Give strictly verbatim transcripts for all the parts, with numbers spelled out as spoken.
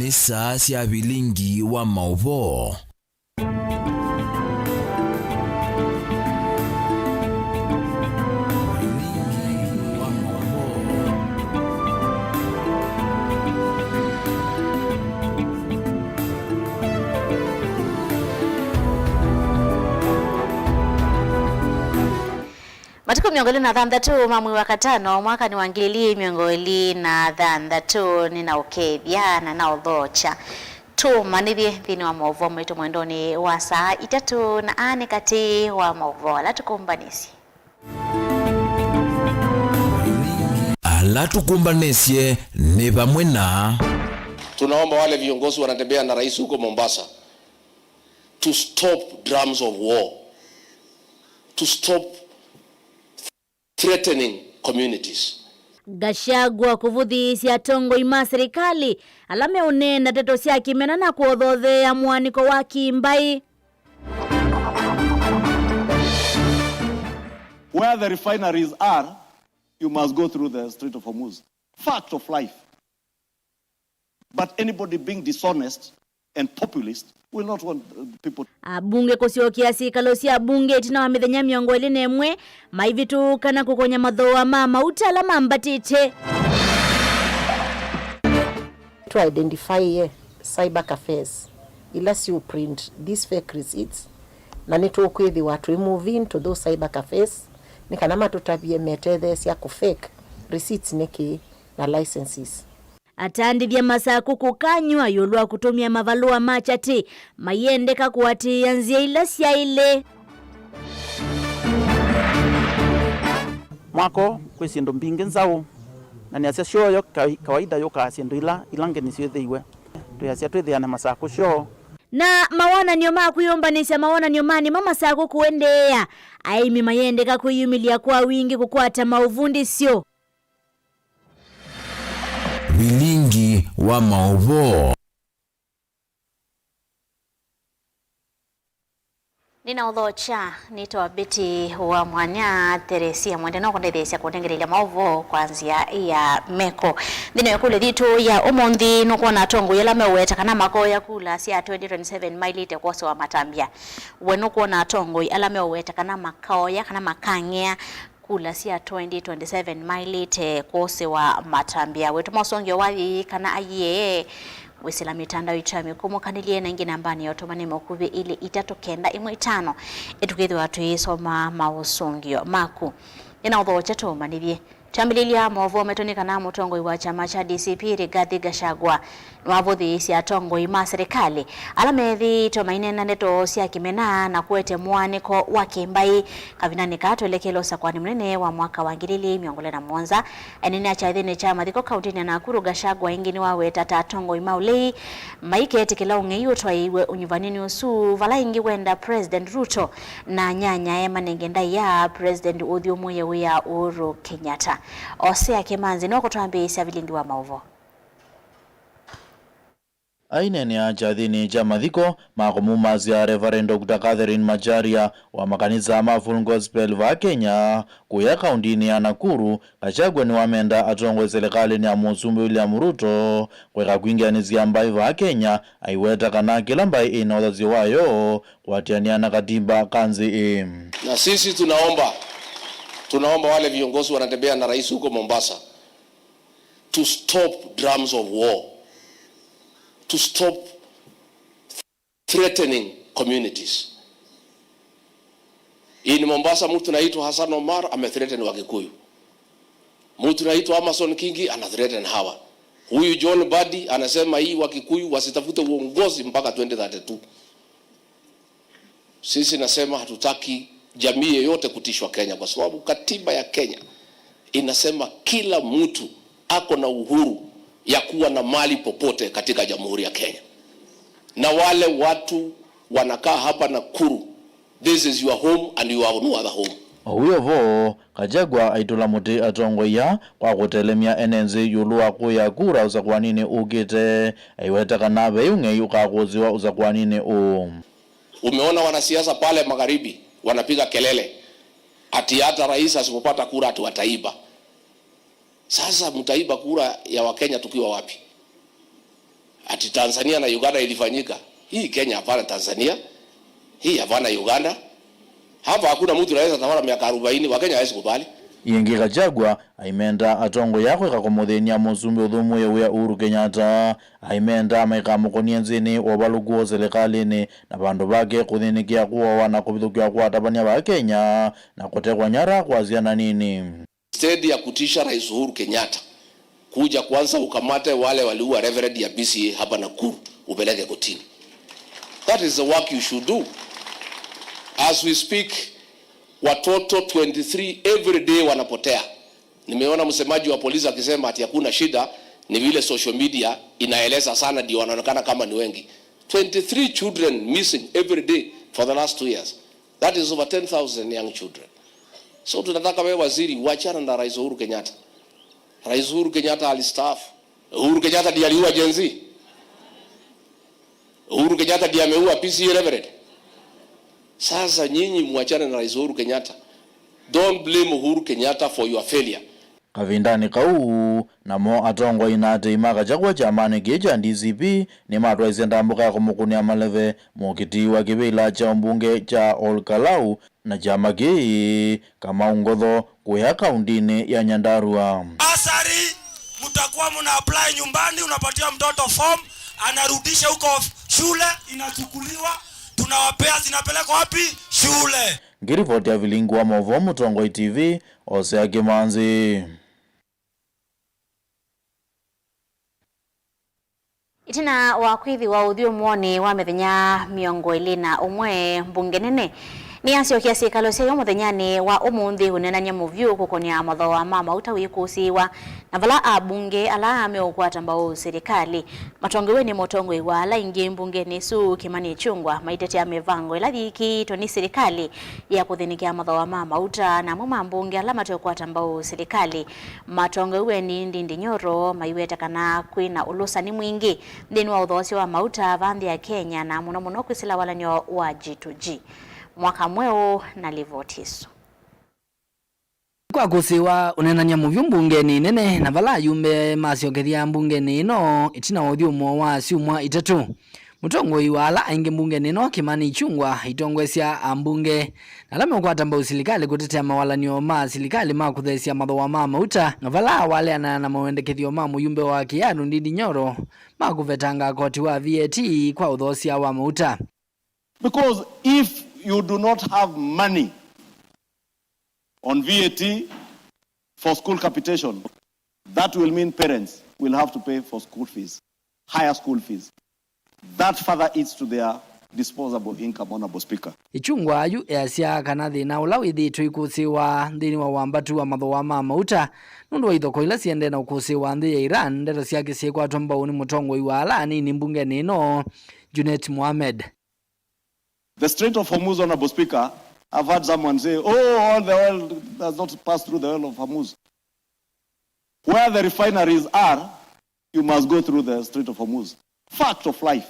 Nĩ saa sya vilingi wa maũvoo. Vilingi wa maũvoo. Matukũ mĩongo ĩlĩ na thanthatũ ma mwei wa katano, mwaka nĩ wa ngili ili mĩongo ĩlĩ na thanthatũ, nĩ na ũkethya na na ũthokya. Tũmanĩthye nthĩnĩ wa maũvoo maitũ mwendonĩ wa saa itatũ, na aa nĩ katĩ wa maũvoo ala tũkũmbanĩsye. Ala tũkũmbanĩsye nĩ vamwe na. Tunaomba wale viongozi wanatembea na rais huko Mombasa to stop drums of war, to stop threatening communities. Gachagua kũvũthĩĩsya atongoi ma serikali ala meũneena ndeto sya kĩmena na kũothotheea mũanĩko wa kĩmbaĩ. Where the refineries are, you must go through the Strait of Hormuz. Fact of life. But anybody being dishonest and populist will not want, uh, people. Abunge kũsyokea syĩkalo sya bunge ĩtina wa mĩthenya mĩongo ĩlĩ na ĩmwe maivĩtũka na kũkonya mathooa ma mauta ala mambatĩte. To identify cyber cafes ila siũ print these fake receipts, na nĩtũkwĩthĩwa twĩ move into those cyber cafes nĩ kana matũtavye metetheesya kũ fake receipts nĩkĩ na licenses. Atandĩthya Masakũ kũkanywa ĩũlũ wa kũtũmĩa mavalũa ma kyatĩ mayendeka kũatĩĩa nzĩa ila syaĩle. Mwako kwĩ syĩndũ mbingĩ nzaũ, na nĩasya syoyo ka-, kawaida yũkaa syĩndũ ila, ila ngeni syĩthĩiwe. Twĩasya twĩthĩane Masakũ shoo. Na mawonany'o ma kwĩyũmbanĩsya mawonany'o ma nĩmo Masakũ kũendeea, aĩmi mayendeka kwĩyumĩlya kwa wingĩ kũkwata maũvundĩsyo. Vilingi wa maũvoo. Nĩnaũthokya, nĩtawa Betty wa Mwanya Theresia Mwende, no kũndetheesya kũnengerelya maũvoo kwa nzĩa ya meko. Nthĩnĩ wa ĩkũlyo yitũ ya ũmũnthĩ, nũkwona atongoi ala meũweta kana makoya kula sya twenty twenty-seven mailĩte kwosewa matambya. We nũkwona atongoi ala meũweta kana makaoya kana makang'ea kula sya twenty twenty-seven mailĩte kwosewa matambya? Wĩtũma ũsũngĩo wa yĩĩ kana aiee, wĩsĩla mĩtandao itũ ya mĩkũmũkanĩlye na ĩngĩ nambanĩ ya ũtũmani mũkuvĩ ilĩ itatũ kenda ĩmwe itano, ĩtũkĩthĩwa tũyĩsoma maũsũngĩo maku. Nĩnaũthokya tũmanĩthye. Twambĩlĩlya maũvoo maitũ nĩ kana mũtongoi wa kyama kya D C P Rigathi Gachagua nĩwavũthĩĩsye atongoi ma serikali ala methĩĩtwe maineena ndeto sya kĩmena na kũete mũanĩko wa kĩmbaĩ kavindanĩ kaa twelekele ũsakũani mũnene wa mwaka wa ngili ili mĩongo ĩlĩ na mũonza. Aineena kyathĩnĩ kya mathiko kauntinĩ ya Nakuru, Gachagua ĩngĩ nĩwaweta ta atongoi ma ũlei maiketĩkĩla ũng'ei ũtwaĩĩw'e ũnyuvaninĩ ũsu, vala ĩngĩ wenda President Ruto na anyanyae manenge ndaĩa President ũthyũmũĩe wĩa Uhuru Kenyatta. Osea Kĩmanzi no kũtwambĩĩsya vilingi wa maũvoo. Aineenea kyathĩnĩ kya mathiko ma kũmumasya Reverend Doctor Catherine Macharia wa makanisa ma Full Gospel vaa Kenya, kũya kauntinĩ ya Nakuru, Gachagua nĩwamenda atongoi silikalĩnĩ ya Mũsumbĩ William Ruto kũeka kwingĩanĩsya mbaĩ vaa Kenya, aiweta kana kĩla mbaĩ ĩna ũthasyo wayo kũatĩanĩa na katiba ka nthĩ ĩĩ. Na sisi tunaomba, tunaomba wale viongozi wanatembea na rais huko Mombasa to stop drums of war, to stop threatening communities. In Mombasa, mtu anaitwa Hassan Omar amethreaten Wakikuyu. Mtu anaitwa Amason Kingi anathreaten hawa. Huyu John Mbadi anasema hii Wakikuyu wasitafute uongozi mpaka twenty thirty-two. Sisi nasema hatutaki jamii yeyote kutishwa Kenya, kwa sababu katiba ya Kenya inasema kila mtu ako na uhuru ya kuwa na mali popote katika Jamhuri ya Kenya. Na wale watu wanakaa hapa Nakuru, this is your home and you have no other home. O wĩ o vo, Gachagua aitũla mũtĩ atongoia kwa kũtelemya ene nthĩ ĩũlũ wa kũya kura ũsakũaninĩ ũkĩte, aiweta kana ve ũng'ei ũkakũsĩwa ũsakũaninĩ ũũ. Umeona wanasiasa pale magharibi wanapiga kelele ati hata rais asipopata kura ati wataiba. Sasa mtaiba kura ya Wakenya tukiwa wapi? ati Tanzania na Uganda ilifanyika. Hii Kenya hapana Tanzania, hii hapana Uganda. Hapa hakuna mtu anaweza tawala miaka arobaini, Wakenya hawezi kubali. Ĩngĩ, Gachagua aimenda atongoi aa kwĩka kũmũthĩny'a mũsumbĩ ũthũmũĩe wĩa Uhuru Kenyatta. Aimenda maikamũkũnie nzĩnĩ wa ũvalũku wa silikalĩnĩ na vandũ vake kũthĩnĩkĩa kũawa na kũvithũkĩwa kwa atavany'a va Kenya na kũtekwa nyara kwa syana nini. Instead ya kutisha Rais Uhuru Kenyatta, kuja kwanza ukamate wale waliua Reverend ya B C A hapa Nakuru, upeleke kotini. That is the work you should do. As we speak, watoto twenty-three every day wanapotea. Nimeona msemaji wa polisi akisema ati hakuna shida, ni vile social media inaeleza sana ndio wanaonekana kama ni wengi. Twenty-three children missing every day for the last two years. That is over ten thousand young children. So tunataka wewe waziri, wachana na Rais Uhuru Kenyatta. Rais Uhuru Kenyatta alistaafu. Uhuru Kenyatta ndiye aliua Gen Z. Uhuru Kenyatta ndiye ameua B C A Reverend. Sasa nyinyi mwachane na Rais Uhuru Kenyatta. Don't blame Uhuru Kenyatta for your failure. Kavindanĩ kau, namo atongoi na atei ma Gachagua kyamanĩ kĩĩ kya D C P nĩmatwaisye ndambũka ya kũmũkũnĩa maleve mũkiti wa kĩvĩla kya ũmbunge kya Ol Kalou na kyama kĩĩ, Kamau Ngotho, kũya kaundinĩ ya Nyandarua. Bursary, mtakuwa mna apply nyumbani, unapatia mtoto form, anarudisha huko shule, inachukuliwa, tunawapea, zinapelekwa wapi? Shule. Ngiripoti ya Vilingi wa Mauvoo, Mũtongoi T V, Osea Kĩmanzi. Ĩtina wa kwĩthĩwa ũthyũmũonĩ wa mĩthenya mĩongo ĩlĩ na ũmwe, mbunge nene nĩyasyokia syĩkalo syayo mũthenyanĩ wa ũmũnthĩ ũneenany'a mũvyũ kũkonea mathooa ma mauta wĩkũsĩĩwa na vala ambunge ala meũkwata mbau silikalĩ matongoew'e nĩ mũtongoi wa ala aingĩ mbungenĩ ĩsu, Kimani Ichung'wah, maitetea mĩvango ĩla yĩkĩĩtwe nĩ silikalĩ ya kũthĩnĩkĩa mathooa ma mauta, na amwe ma mbunge ala mateũkwata mbau silikalĩ matongoew'e nĩ Ndindi Nyoro maiweta kana kwĩ na ũlũsani mwingĩ nthĩnĩ wa ũthoosya wa mauta vaa nthĩ ya Kenya, na mũno mũno kwĩsĩla walan'yo wa G to G. Mwaka mweũ na livoti ĩsu. Kwa kũsĩwa ũneenany'a mũvyũ mbungenĩ nene, na vala ayumbe masyokethya mbungenĩ ĩno ĩtina wa ũthyũmũo wa syumwa itatũ, mũtongoi wa ala aingĩ mbungenĩ ĩno, Kimani Ichung'wah, aitongoesya ambunge na ala meũkwata mbau silikalĩ kũtetea mawalan'yo ma silikalĩ ma kũtheesya mathooa ma mauta, na vala waleanaa na mawendekethyo ma mũyumbe wa Kiaru Ndindi Nyoro ma kũvetanga koti wa V A T kwa ũthoosya wa mauta. Because if you do not have money on V A T for school capitation, that will mean parents will have to pay for school fees, higher school fees. That further eats to their disposable income, Honorable Speaker. Ichung'wah yu easya kana thĩna ũla wĩthĩĩtwe ikũsĩĩwa nthĩnĩ wa wambatu wa mathooa ma mauta nũndũ wa ithoko ila siendee na ũkũsĩĩwa nthĩ ya Iran, ndeto syake syaikwatwa mbau nĩ mũtongoi wa ala anini mbungenĩ ĩno, Junet Mohamed. The Strait of Hormuz, Honorable Speaker, I've heard someone say, "Oh, all the oil does not pass through the oil of Hormuz." Where the refineries are, you must go through the Strait of Hormuz. Fact of life.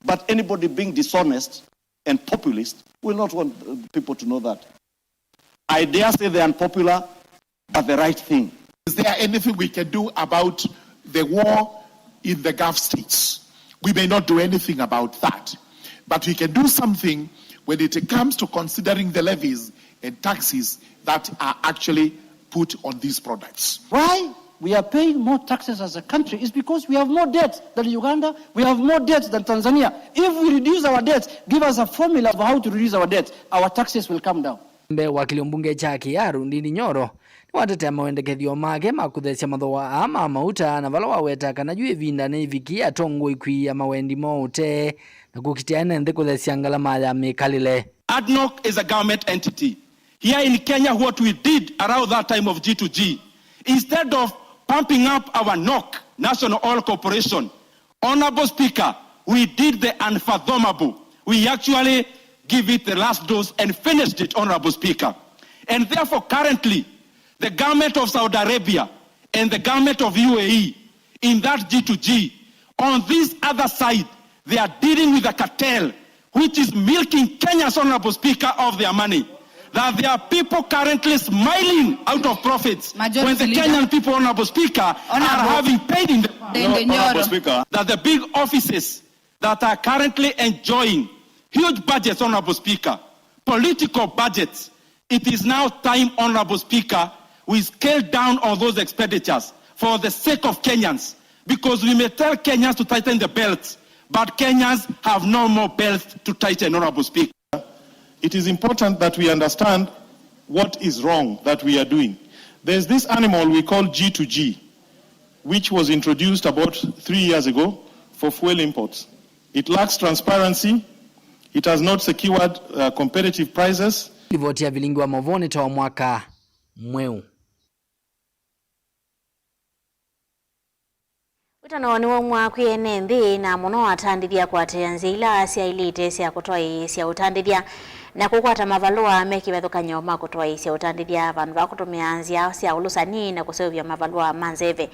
But anybody being dishonest and populist will not want, uh, people to know that. I dare say the unpopular, but the right thing. Is there anything we can do about the war in the Gulf states? We may not do anything about that, but we can do something when it comes to considering the levies and taxes that are actually put on these products. Why we are paying more taxes as a country is because we have more debt than Uganda, we have more debt than Tanzania. If we reduce our debt, give us a formula of how to reduce our debt, our taxes will come down. Mbee wa kĩlio mbunge kya Kiaru, Ndindi Nyoro nĩwatetea mawendekethyo make ma kũtheesya mathooa aa ma mauta, na vala waweta kana yu ĩvinda nĩyĩvikie atongoi kwĩĩa mawendi moo ũtee na kũkitĩa ene nthĩ kũtheesya ngalama ya mĩkalĩle. ADNOC is a government entity. Here in Kenya, what we did around that time of G to G, instead of pumping up our NOC, National Oil Corporation, Honorable Speaker, we did the unfathomable. We actually give it the last dose and finished it, Honorable Speaker. And therefore, currently, the government of Saudi Arabia and the government of U A E in that G to G, on this other side, they are dealing with a cartel which is milking Kenyans, Honorable Speaker, of their money. that there are people currently smiling out of profits when the Majority Leader. Kenyan people, Honorable Speaker, are Honorable having paid in the past. Ndindi Nyoro. Honorable Speaker. That the big offices that are currently enjoying huge budgets, Honorable Speaker, political budgets, it is now time, Honorable Speaker, we scale down on those expenditures for the sake of Kenyans, because we may tell Kenyans to tighten the belt, but Kenyans have no more belt to tighten, Honorable Speaker. It is important that we understand what is wrong that we are doing. There's this animal we call G two G, which was introduced about three years ago for fuel imports. It lacks transparency. It has not secured, uh, competitive prices. Livoti ya vilingi wa mauvoo nĩ ta wa mwaka mweũ. Wĩtano nĩwaumwa kwĩ ene nthĩ, na mũno atandĩthya kũatĩĩa nzĩa ila syaĩlĩte sya kũtwaĩĩsya ũtandĩthya na kũkwata mavalũa me kĩvathũkany'o ma kũtwaĩĩsya ũtandĩthya vandũ va kũtũmĩa nzĩa sya ũlũsani na kũseũvya mavalũa ma nzeve.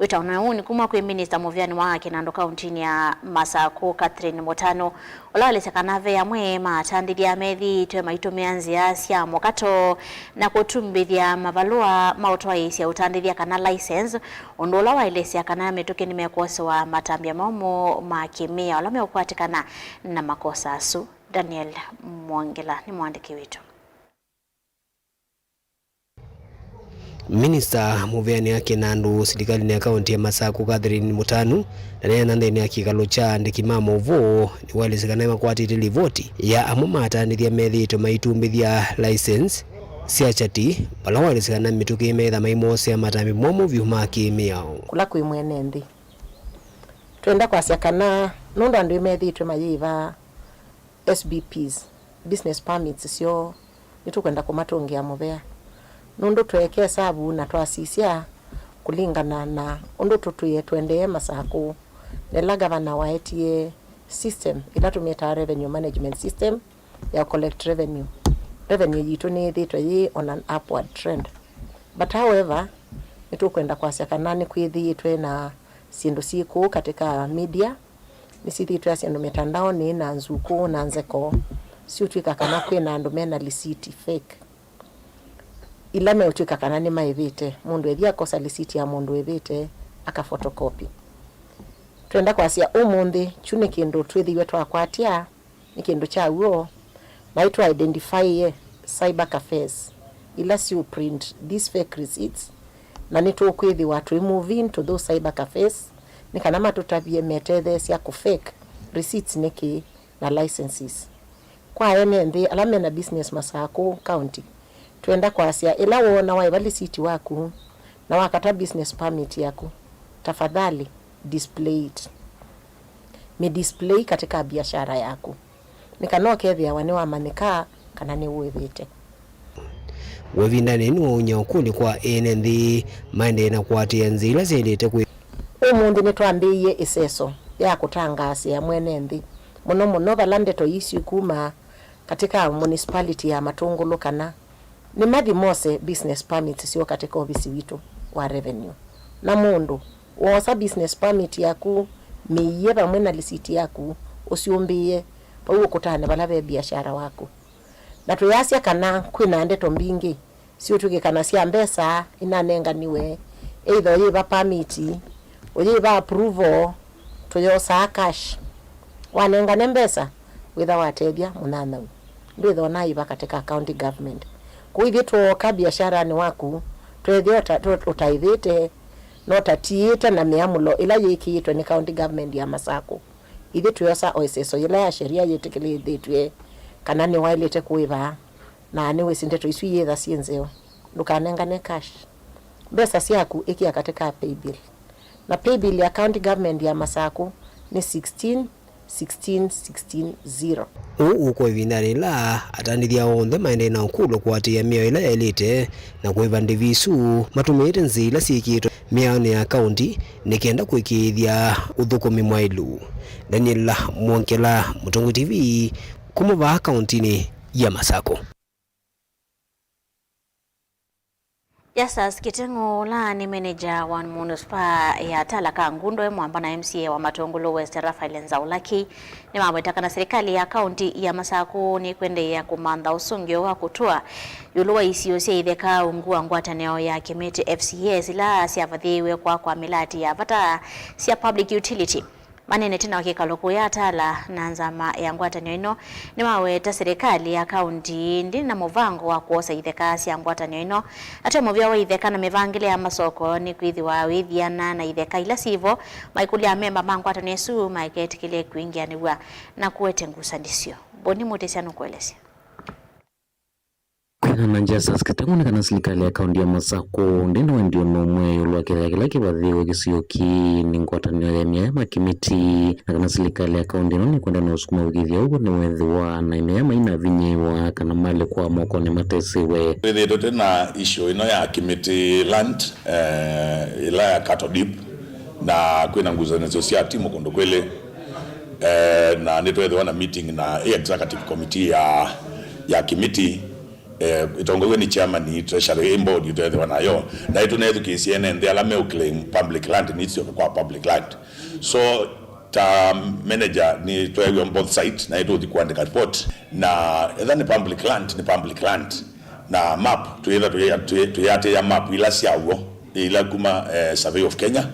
Wĩtano ũũ nĩ kuma kwĩ minista mũvĩanĩ wa Kinandu kauntinĩ ya Masakũ, Catherine Mũtanu, ũla waelesya kana ve amwe ma atandĩthya methĩĩtwe maitũmĩa nzĩa sya mũkato na kũtumbĩthya mavalũa ma ũtwaĩĩsya ũtandĩthya kana license, ũndũ ũla waelesya kana mĩtũkĩ nĩmekwosewa matambya momũ ma kĩmĩao ala meũkwatĩkana na makosa asu. Daniel Mwongela nĩ mũandĩki witũ. Minista mũvĩanĩ wa Kinandu silikalĩnĩ ya kaunti ya Masakũ, Catherine Mũtanu, ndaneena nthĩnĩ ya kĩkalo kya andĩki ma maũvoo, nĩwaelesya kana nĩmakwatĩte livoti ya amwe ma atandĩthya methĩĩtwe maitumbĩthya license sya chati, vala waelesya kana mĩtũkĩ meĩtha maimoosea matambya momũ vyũ ma kĩmĩao. Kũla kwĩ mwene nthĩ, twenda kwasya kana nũndũ andũ ĩmethĩĩtwe mayĩva S B Ps, business permits syoo, nĩtũkwenda kũmatũngĩa mũvea. Nũndũ tweeka ĩsavu na twasisya kũlingana na ũndũ tũtwĩe tũendee Masakũ, nĩla gavana waetie system ĩla tũmĩtaa revenue management system ya collect revenue, revenue yitũ nĩyĩthĩĩtwe yĩ on an upward trend. But however, nĩtũkwenda kwasya kana nĩkwĩthĩĩtwe na syĩndũ syĩ kũu katika media, nĩsyĩthĩĩtwe syĩndũ mĩtandaonĩ na nzukũ na nzeko, siũtw'ĩka kana kwĩ na andũ me na lisiti fake, ila meũtw'ĩka kana nĩmaĩvĩte. Mũndũ ethi akosa lisiti ya mũndũ wĩvĩte, aka photocopy. Twenda kwasya ũmũnthĩ, kyu nĩ kĩndũ twĩthĩiwe twakwatya, nĩ kĩndũ kya w'o, na nĩtwa identify cyber cafes ila siũ print these fake receipts, na nĩtũkwĩthĩwa tũi move into those cyber cafes nĩ kana matũtavye metetheesya kũ fake receipts nĩkĩ na licenses. Kwa ene nthĩ ala mena business Masakũ County, twenda kwasya ĩla woona waĩva lisiti waku na wakata business permit yaku, tafadhali display it. Mĩ display katika biashara yaku, nĩ kana ũkethĩawa nĩwamanyĩka kana nĩwĩvĩte. Wĩvindanĩ nĩwaũny'a ũkũlyo kwa ene nthĩ maendee na kũatĩĩa nzĩa ila syaĩlĩte kwĩ. Ũmũnthĩ nĩtwambĩĩie ĩseso ya kũtangaasĩa mwene nthĩ, mũno mũno vala ndeto ii syĩkuma katika municipality ya Matũngũlũ kana nĩmathi mose business permits syoo katika ovisi witũ wa revenue. Na mũndũ woosa business permit yaku, mĩie vamwe na lisiti yaku, ũsyũmbĩĩe vau ũkũtanĩ vala ve biashara waku. Na twĩasya kana kwĩ na ndeto mbingĩ siũtw'ĩkĩkana sya mbesa inanenganiwe, either ũyĩva permit, ũyĩva approval, tũyosaa cash. Wanengane mbesa, wĩtha watethya mũnyanyaũ. Ndwĩthwa naiva katika county government. Kũu ithyĩ twooka biasharanĩ waku, twethĩa ũta-, tũ-, ũtaĩvĩte, na ũtatiĩte na mĩamũlo ĩla yĩkĩĩtwe nĩ county government ya Masakũ. Ithyĩ twĩosa o ĩseso yĩla ya sheria yĩtĩkĩlĩthĩtw'e kana nĩwaĩlĩte kũĩva. Na nĩwĩsĩ ndeto isu iyĩtha syĩ nzeo. Ndũkanengane cash. Mbesa syaku ĩkĩa katika paybill. Na paybill ya county government ya Masakũ nĩ sixteen sixteen sixteen zero. Ũu ũkwa ĩvindanĩ yĩla atandĩthya onthe maendee na ũkũlyo kũatĩĩa mĩao ĩla yaĩlĩte na kũĩva ndĩvi isu matũmĩĩte nzĩa ila syĩkĩĩtwe mĩaonĩ ya kaunti nĩ kenda kũĩkĩĩthya ũthũkũmi mwaĩlu. Daniel Mwongela, Mũtongoi T V, kuma vaa kauntinĩ ya Masakũ. Justus Kiteng'u, ũla nĩ manager wa manispaa ya Tala Kangundo e mwamba na M C A wa Matũngũlũ West, Raphael Nzaulaki, nĩmaweta kana silikalĩ ya kaunti ya Masakũ nĩkwendeea kũmantha ũsũngĩo wa kũtũa ĩũlũ wa isio sya itheka ungu wa ngwatanĩo ya Kĩmĩtĩ F C S ila syavathĩĩwe kwa kwa mĩlati ya vata sya public utility. Maneenete na kĩkalo kũya Tala na nzama ya ngwatanĩo ĩno, nĩmaweta silikalĩ ya kaunti ndĩna mũvango wa kwosa itheka sya ngwatanĩo ĩno. Atw'e mũvĩa wa itheka na mĩvangĩle ya masoko nĩkwĩthĩwa wĩthiana na itheka ila sivo, maikũlya amemba ma ngwatanĩo ĩsu maiketĩkĩle kwingĩanĩw'a na kũete ngusanĩsyo. Boni Mũtĩsya nũkũelesya. Kwĩanana na Justus Kiteng'u nĩ kana silikalĩ ya kaunti ya Masakũ ndĩna wendi o na ũmwe ĩũlũ wa kĩtheka kĩla kĩvathĩĩwe kĩsio kĩĩ nĩ ngwatanĩo ya mĩaya ma Kĩmĩtĩ, na kana silikalĩ ya kaunti ĩno nĩkwenda na ũsukuma ũkĩthya ũw'o nĩwethĩwa na mĩaya mainavinyĩĩwa kana malekwa mokonĩ matesĩwe. Twĩthĩĩtwe twĩ na issue ĩno ya Kĩmĩtĩ land, eh, ĩla ya Cattle Dip, na kwĩna ngusanĩsyo sya timu kũndũ kwĩlĩ, eh, na nĩtweethĩwa na meeting na executive committee ya, ya Kĩmĩtĩ, eh, ĩtongoew'e nĩ chairman, treasury, ĩ board ĩtweethĩwa nayo, na ĩtũnethukĩĩsye ene nthĩ ala meũclaim public land nĩsyoke kwa public land. So ta manager nĩtweew'a both sides na ĩtũthi kũandĩka report, na etha nĩ public land, nĩ public land, na map twĩtha tũyĩatĩĩa map ila syaw'o, ila kuma, eh, Survey of Kenya,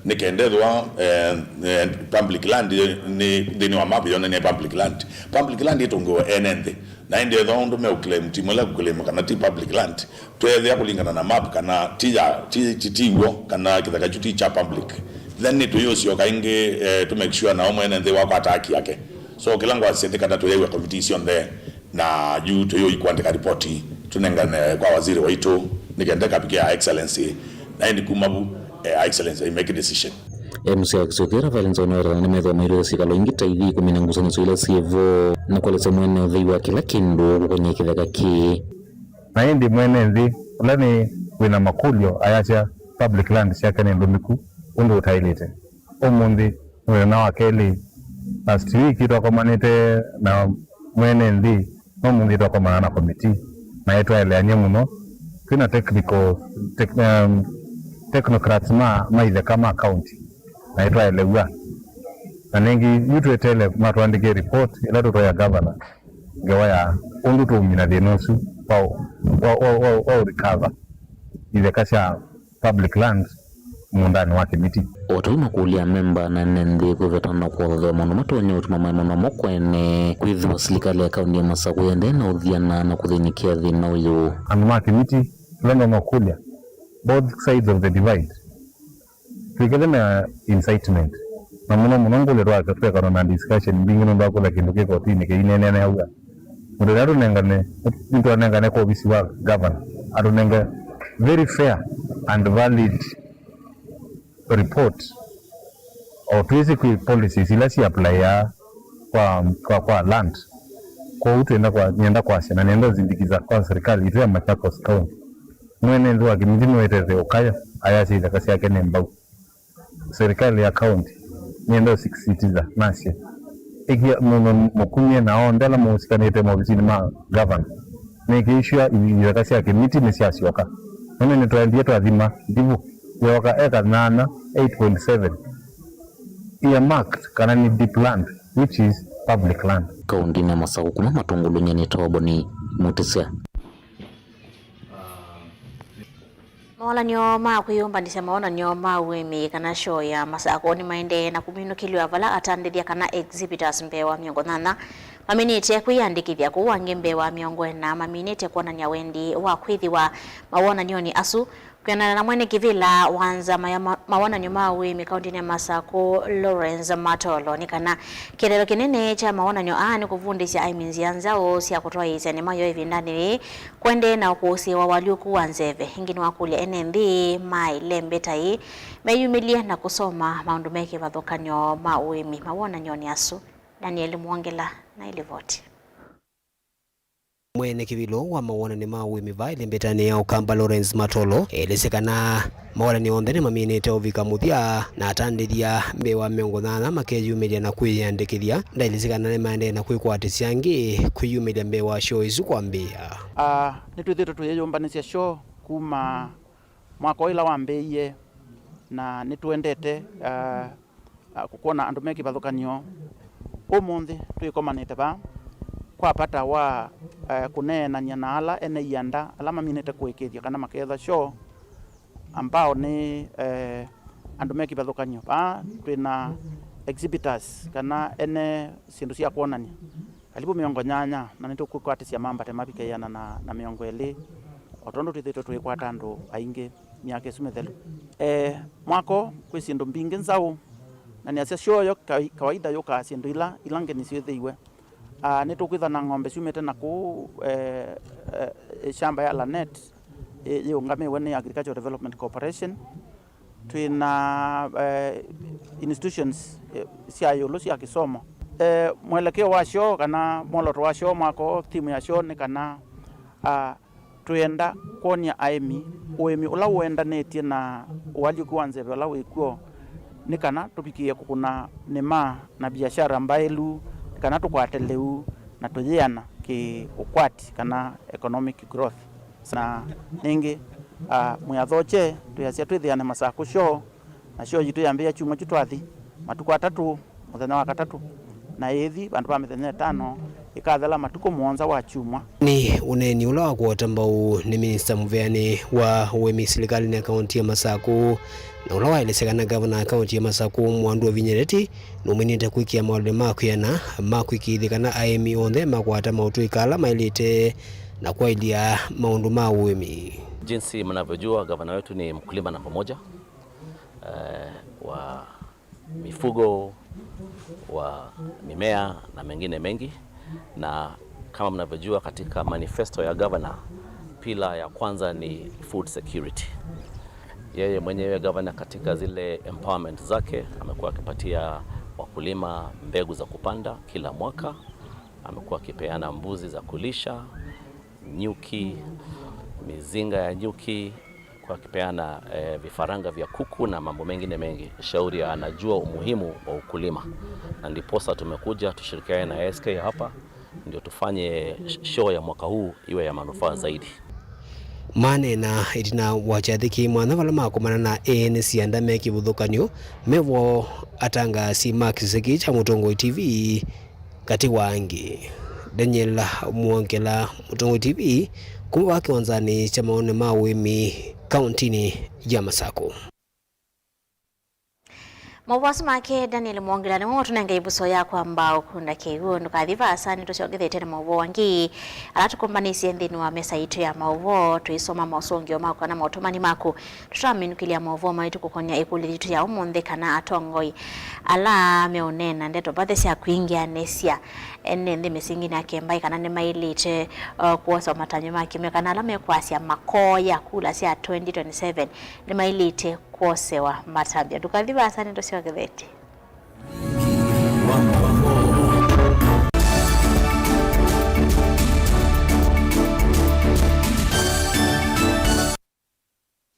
nĩ kenda ethĩwa, eh, eh, public land nĩ nthĩnĩ wa map yonany'a public land. Public land ĩtũngĩwe ene nthĩ, na ĩndĩ ethĩwa ũndũ meũclaim, timu ĩla ĩkũclaim kana ti public land, tweethĩa kũlingana na map kana ti ya, ti, ti, ti w'o, kana kĩtheka kyu ti kya public, then nĩtũyũsyoka ĩngĩ, eh, to make sure nao mwene nthĩ wakwata haki yake. So kĩla ngwasya nĩ kana tũyaĩwe committee syonthe, na yu tũyũi kũandĩka ripoti tũnengane kwa waziri waitũ nĩ kenda ĩkavikĩa Her Excellency, na ĩndĩ kuma vu, eh, Her Excellency ai make decision. M C A wa kĩsio kĩĩ Raphael Nzaulaki nĩmethĩwa mailĩte syĩkalo ingĩ ta ithi kũmina ngusanĩsyo ila syĩ vo na kũelesya mwene ũthei wa kĩla kĩndũ kũkony'a kĩtheka kĩĩ. Na ĩndĩ mwene nthĩ ũla nĩ wĩna makũlyo ayasya public land syake nĩ ndũmĩku ũndũ ũtaĩlĩte. Ũmũnthĩ nĩ mũthenya wa kelĩ. Last week twakomanĩte na mwene nthĩ, no ũmũnthĩ twakomana na committee na ĩtwaeleany'a mũno. Twĩna technical, tech-, um, technocrats ma, ma itheka ma county na ĩtwaelew'a. Na nĩngĩ yu tweteele matũandĩkĩe report ĩla tũtoya governor ngewa ya ũndũ tũũmina thĩna ũsu wa, wa, wa, wa, wa ũrecover itheka sya public land mũũndanĩ wa Kĩmĩtĩ. O ta ũu makũlya amemba na ene nthĩ kwĩveta na kũthathaiwa maũndũ matonya ũtuma maema namo kwene, kwĩthĩwa silikalĩ ya kaunti ya Masakũ ĩendee na ũthiana na kũthĩnĩkĩa thĩna ũyũ. Andũ ma Kĩmĩtĩ, kĩla ndomakũlya, both sides of the divide, twĩkĩle na incitement. Na mũno mũno ngũlya twa-, twekana na discussion mbingĩ nũndũ wa kũla kĩndũ kĩ kotinĩ kĩineeneaw'a. Mũthenya tũnengane, nĩtwanengane kwa ovisi wa governor, atũnenge very fair and valid report. O twĩsĩ kwĩ policies ila si applyaa kwa, kwa, kwa land. Kwoou twenda kwa, nĩenda kwasya na nĩenda ũsindikiza kwa serikali itũ ya Machakos County. Mwene nthĩ wa Kĩmĩtĩ nĩwetete ũkaya, ayasya itheka syake nĩ mbau. Serikali ya county nĩenda ũsikisitiza nasya, ĩkĩa mũno mũkumye na onthe ala mũsikanĩte maovisinĩ ma governor, make sure itheka sya Kĩmĩtĩ nĩsyasyoka. Nũndũ nĩtwaendie twathima ndivu, yooka eka nyanya, eight point seven, earmarked kana nĩ dip land, which is public land. Kauntinĩ ya Masakũ kuma Matũngũlũ, nyie nĩ Toboni Mũtĩsya. Mawonany'o ma kwĩyũmbanĩsya mawonany'o ma ũĩmĩ kana show ya Masakũ nĩmaendee na kũminũkĩlw'a vala atandĩthya kana exhibitors mbee wa mĩongo nyanya maminĩte kwĩyandĩkĩthya, kũu angĩ mbee wa mĩongo ĩna maminĩte kwonany'a wendi wa kwĩthĩwa mawonany'onĩ asu. Kwĩanana na mwene kĩvĩla wa nzama ya ma-, mawonany'o ma ũĩmĩ kauntinĩ ya Masakũ, Lawrence Matolo, nĩ kana kĩeleelo kĩnene kya mawonany'o aa nĩ kũvundĩsya aĩmi nzĩa nzaũ sya kũtwaĩĩsya nĩma yoo ĩvindanĩ yĩĩ, kũendee na ũkũsĩĩwa walyũku wa nzeve. Ĩngĩ nĩwakũlya ene nthĩ maĩle mbeta ĩĩ meyumĩlye na kũsoma maũndũ me kĩvathũkany'o ma ũĩmi mawonany'onĩ asu. Daniel Mwongela na ĩlivoti. Mwene kĩvĩlo wa mawonany'o ma ũĩmi vaa ĩlembetanĩ ya Ũkamba, Lawrence Matolo, elesye kana mawonany'o onthe nĩmaminĩte ũvika mũthya na atandĩthya mbee wa mĩongo nyanya makeyumĩlya na kwĩyĩandĩkĩthya. Ndaelesye kana nĩmaendee na kwĩkwatĩsya angĩ kwĩyumĩlya mbee wa show ĩsu kwambĩĩa. Ah, nĩtwĩthĩĩtwe tũyĩyũmbanĩsya show kuma mwaka ũyũ ĩla wambĩĩie, na nĩtũendete, ah, ah, kũkwona andũ me kĩvathũkany'o. Ũmũnthĩ twĩkomanĩte vaa kwa vata wa, eh, kũneenany'a na ala ene ianda ala maminĩte kũĩkĩĩthya kana makeetha shoo, ambao nĩ, eh, andũ me kĩvathũkany'o. Vaa twĩ na exhibitors kana ene syĩndũ sya kwonany'a karibu mĩongo nyanya, na nĩtũkwĩkwatĩsya mambate mavike ĩana na, na mĩongo ĩlĩ, o tondũ twĩthĩĩtwe tũikwata andũ aingĩ myaka ĩsu mĩthelu. E, mwako kwĩ syĩndũ mbingĩ nzaũ, na nĩasya shoo yo kai-, kawaida yũkaa syĩndũ ila, ila ngeni syĩthĩiwe. Ah, nĩtũkwĩthwa na ng'ombe syumĩte na kũu, eh, eh, shamba ya Lanet, ĩ-, yĩũngamĩwe nĩ Agricultural Development Corporation. Twĩ na, eh, institutions, eh, sya ĩũlũ sya kĩsomo. Eh, mwelekeo wa shoo kana mwoloto wa shoo mwako, theme ya shoo nĩ kana, ah, twĩenda kwony'a aĩmi ũĩmi ũla ũendanĩtye na ũalyũku wa nzeve ũla wĩ kw'o, nĩ kana tũvikĩĩe kũkũna nĩma na biashara mbaĩlu, nĩ kana tũkwate lĩu na tũyĩana kĩ-ũkwati kana economic growth. Na nĩngĩ, ah, mwĩathokye twĩasya twĩthĩane Masakũ shoo, na shoo yitũ yambĩĩa kyumwa kyu twathi, matukũ atatũ, mũthenya wa katatũ, na ĩthi vandũ va mĩthenya ĩtano, ĩkathela matukũ mũonza wa kyumwa. Nĩ ũneeni ũla wa kũota mbau nĩ minista mũveanĩ wa ũĩmi silikalĩnĩ ya kaunti ya Masakũ, na ũla waelesya kana ngavana wa kaunti ya Masakũ, Mwandu Ovinya Ndeti, nũminĩte kwĩkĩa maũndũ ma kwĩana ma kwĩkĩĩthya kana aĩmi onthe makwata maũtũĩka ala maĩlĩte na kwaĩlya maũndũ ma ũĩmi. Jinsi mnavyojua, gavana wetu ni mkulima namba moja, eh, wa mifugo, wa mimea na mengine mengi. Na kama mnavyojua, katika manifesto ya gavana, pila ya kwanza ni food security. Yeye mwenyewe gavana, katika zile empowerment zake, amekuwa akipatia wakulima mbegu za kupanda kila mwaka, amekuwa akipeana mbuzi za kulisha, nyuki, mizinga ya nyuki, kwa akipeana, eh, vifaranga vya kuku na mambo mengine mengi. Shauri anajua umuhimu wa ukulima, na ndiposa tumekuja tushirikiane na A S K hapa, ndio tufanye sh-, show ya mwaka huu iwe ya manufaa zaidi. Maneena ĩtina wa kyathĩ kĩ mwanya vala makomana na ene sianda me kĩvũthũkanyo, mevo atangaasi ma kĩsese kĩĩ kya Mũtongoi T V, katĩ wa angĩ, Daniel Mwongela, Mũtongoi T V, kuma vaa kĩwanzanĩ kya maũnĩ ma ũĩmi kauntinĩ ya Masakũ. Maũvoo asu make Daniel Mwongela nĩmo matũnenga ĩvuso ya kwamba ũkunda kĩw'ũ. Ndũkathi vaasa, nĩtũsyokethete na maũvoo angĩ ala tũkũmbanĩsye nthĩnĩ wa mesa yitũ ya maũvoo, tũisoma maũsũngĩo maku kana maũtũmani maku. Tũtaminũkĩlya maũvoo maitũ kũkonya ĩkũlyo yitũ ya ũmũnthĩ, kana atongoi ala meũneena ndeto mbathe sya kwingĩanĩsya ene nthĩ mĩsinginĩ ya kĩmbaĩ kana nĩmaĩlĩte, uh, kwosa matambya ma kĩmeo, kana ala mekwasya makoya kula sya twenty twenty-seven nĩmaĩlĩte kwosewa matambya. Ndũkathi vaasa, nĩtũsyokethete.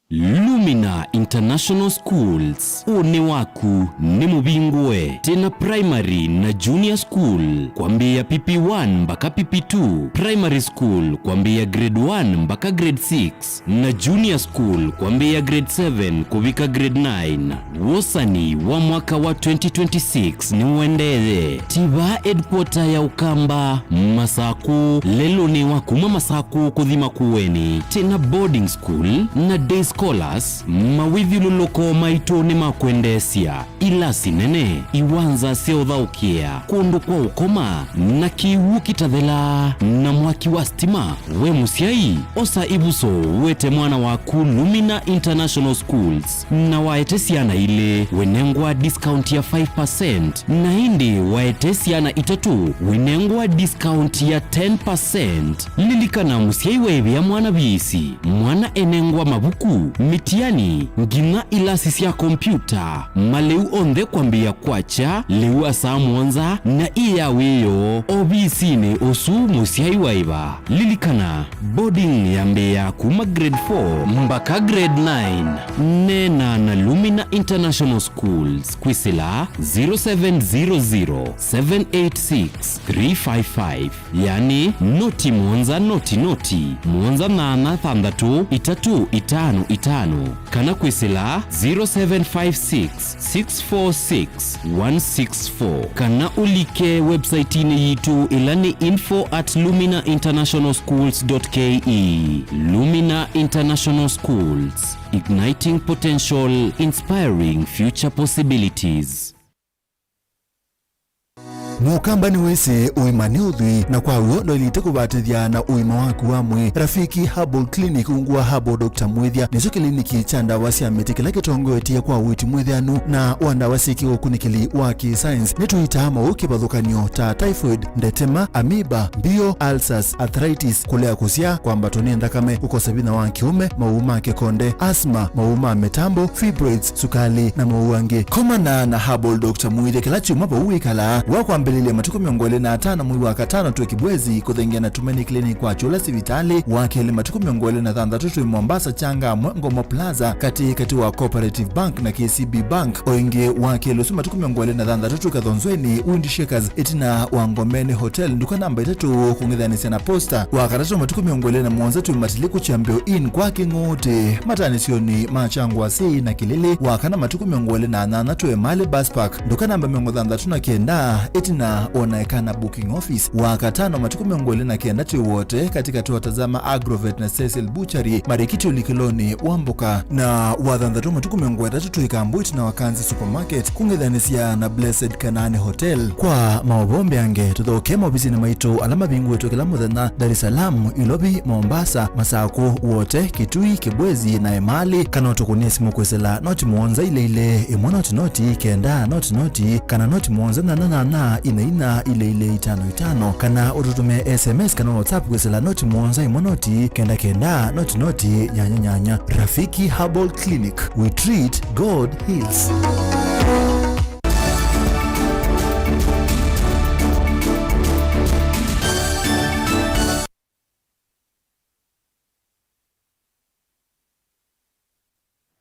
Lumina International Schools, ũnĩ waku nĩ mũvingũe. Twĩ na primary na junior school, kwambĩĩa P P one mpaka P P two, primary school, kwambĩĩa grade one mpaka grade six, na junior school, kwambĩĩa grade seven kũvika grade nine. Wosani wa mwaka wa twenty twenty-six nĩũendee. Twĩ vaa headquarter ya Ũkamba, Masakũ, lelũnĩ wa kuma Masakũ kũthi Makueni. Twĩ na boarding school na day scholars, mawĩthyũlũlũko maitũ nĩ ma kwendeesya, ilasi nene, iwanza sya ũthaũkĩa, kũndũ kwa ũkoma, na kĩw'ũ kĩtathelaa, na mwaki wa stima. We mũsyai, osa ĩvuso, wete mwana waku Lumina International Schools, na waete syana ilĩ, wĩnengwa discount ya five percent, na ĩndĩ waete syana itatũ, wĩnengwa discount ya ten percent. Lilikana, mũsyai waĩvĩa mwana viisi, mwana enengwa mavuku, mĩtiani, nginya ilasi sya kompiuta, malĩu onthe kwambĩĩa kwakya lĩu wa saa mũonza na ĩ ya wĩoo ovisinĩ ũsu mũsyai wa ĩva. Lilikana, boarding yambĩĩa kuma grade four mbaka grade nine. Neena na Lumina International Schools kwĩsĩla zero seven zero zero, seven eight six, three five five, yani noti mũonza noti noti, mũonza nyanya thanthatũ itatũ itano itano, kana kwĩsĩla zero seven five six, six four six, one six four, kana ũlike website-inĩ yitũ ĩla nĩ info at lumina international schools dot K E. Lumina International Schools, igniting potential, inspiring future possibilities. Mũkamba nĩwĩsĩ ũima nĩ ũthwii, na kwa w'o ndwaĩlĩte kũvatĩthya na ũima waku wa mwĩĩ. Rafiki Herbal Clinic, ungu wa Herbal Doctor Mwĩthya, nĩkyo kĩliniki kya ndawa sya mĩtĩ kĩla kĩtongoetye kwa ũiiti mwĩthĩanu na wa ndawa syĩ kĩũkunĩkĩli wa kĩ-science. Nĩtũitaa maũũ kĩvathũkany'o ta typhoid, ndetema, amoeba, mbio, ulcers, arthritis, kũlea kũsyaa, kwambatwa nĩ nthakame, kũkosa vinya wa kĩũme, maũũ ma kĩkonde, asthma, maũũ ma mĩtambo, fibroids, sukali, na maũũ angĩ. Komana na Herbal Doctor Mwĩthya kĩla kyumwa vau wĩkalaa. Wa kwambĩlĩlya matukũ mĩongo ĩlĩ na atano mwei wa katano twĩ Kibwezi, kũthengeana na Tumaini Clinic kwa Kyũla sivitalĩ. Wa kelĩ matukũ mĩongo ĩlĩ na thanthatũ twĩ Mombasa, Changamwe, Ngomo Plaza, katĩ katĩ wa Cooperative Bank na K C B Bank. O ĩngĩ, wa kelĩ ũsu matukũ mĩongo ĩlĩ na thanthatũ twĩ Kathonzweni, Wind Shakers, ĩtina wa Ngomeni Hotel, nduka namba itatũ, kũng'ethanĩsya na posta. Wa katatũ matukũ mĩongo ĩlĩ na mũonza twĩ Matiliku Kyambĩo Inn kwa Kĩng'ũũtĩ, matanĩsyonĩ ma Kyangwasĩ na Kĩlĩlĩ. Wa kana matukũ mĩongo ĩlĩ na nyanya twĩ Emali Bus Park, nduka namba mĩongo thanthatũ na kenda, ĩtina wonaeka na booking office. Wa katano matukũ mĩongo ĩlĩ na kenda twĩ Wote, katĩ katĩ wa Tazama Agrovet na Cecil Butchery, marikiti ũlikĩlonĩ wa mboka. Na wa thanthatũ matukũ mĩongo ĩtatũ twĩ Kambu ĩtina wa Kanzi Supermarket, kũng'ethanĩsya na Blessed Kanaani Hotel. Kwa maũvoo mbeange, tũthokee maovisinĩ maitũ ala mavingũĩtwe kĩla mũthenya, Dar es Salaam, Ilovi, Mombasa, Masakũ, Wote, Kitui, Kibwezi, na Emali, kana ũtũkũnĩe simũ kwĩsĩla noti mũonza ilĩ ilĩ, ĩmwe noti noti, kenda noti noti, kana noti mũonza nyanya nyanya, ina ina, ilĩ ilĩ, itano itano, kana ũtũtũmĩe S M S kana WhatsApp kwĩsĩla noti mũonza ĩmwe noti, kenda kenda, noti noti, nyanya nyanya. Rafiki Herbal Clinic, we treat, God heals.